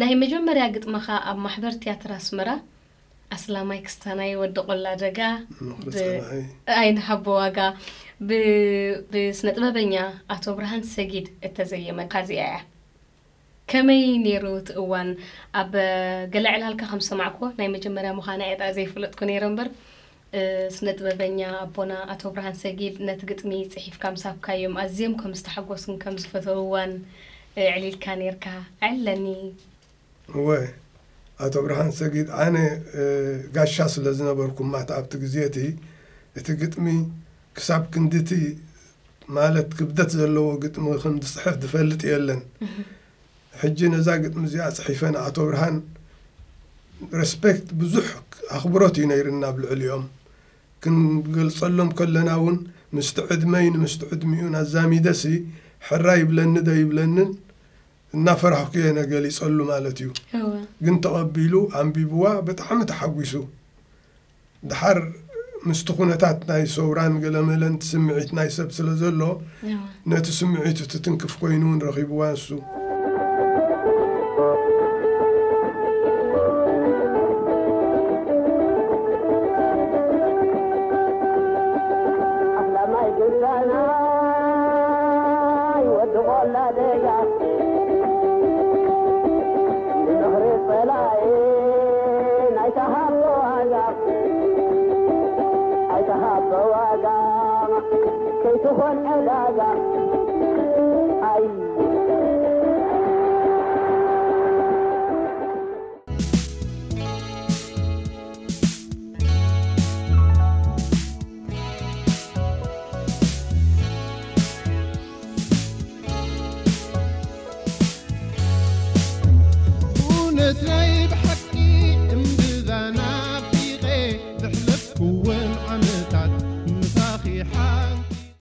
ናይ መጀመርያ ግጥምኻ ኣብ ማሕበር ትያትር ኣስመራ ኣስላማይ ክስታናይ ወዲ ቆላ ደጋ ምኽሪ ብ- ጸናሒ ኣይንሃቦ ዋጋ ብ- ብስነ ጥበበኛ ኣቶ ብርሃን ሰጊድ እተዘየመት እዚኣ እያ። ከመይ ነይሩ እቲ እዋን? ኣብ ገለ ዕላልካ ከም ዝሰማዕክዎ ናይ መጀመርያ ምዃና እየ ጣ ዘይፈለጥኩ ነይረ እምበር፣ እ፣ ስነ ጥበበኛ ኣቦና ኣቶ ብርሃን ሰጊድ ነቲ ግጥሚ ጽሒፍካ ምስ ሃብካዮም ኣዝዮም ከም ዝተሓጎሱን ከም ዝፈተውዋን፣ እ፣ ኣዕሊልካ ነይርካ። ኣዕለኒ። እወ፣ ኣቶ ብርሃን ሰጊድ፣ ኣነ እ፣ ጋሻ ስለ ዝነበርኩ ማት ኣብቲ ግዜ እቲ፣ እቲ ግጥሚ ክሳብ ክንድቲ ማለት ክብደት ዘለዎ ግጥሚ ከም ዝጽሕፍ ዝፈልጥ የለን። ሕጂ ነዛ ግጥሚ እዚኣ ጽሒፈ ንኣቶ ብርሃን ሬስፔክት፣ ብዙሕ ኣኽብሮት እዩ ነይርና ኣብ ልዕሊኦም። ክንገልጸሎም ከለና እውን ምስቲ ዕድመይን ምስቲ ዕድሚኡን ኣዛሚደሲ ሕራ ይብለኒ ዶ ይብለንን እናፈራህኩ እየ ነገሊጸሉ ማለት እዩ። እወ። ግን ተቐቢሉ ኣንቢብዋ ብጣዕሚ ተሓጒሱ። ድሓር ምስቲ ኩነታት ናይ ሰውራን ገለመለን ስምዒት ናይ ሰብ ስለ ዘሎ እወ። ነቲ ስምዒቱ ትትንክፍ ኮይኑ እውን ረኺብዋ ንሱ። ኣስላማይ ግዳናይ ወዲ ቆላ ደጋ ንዝኽሪ ጸላኢ ናይተሃቦ ዋጋ ኣይተሃቦ ዋጋ ከይትኾን ዕዳጋ ኣይ እውነት ናይ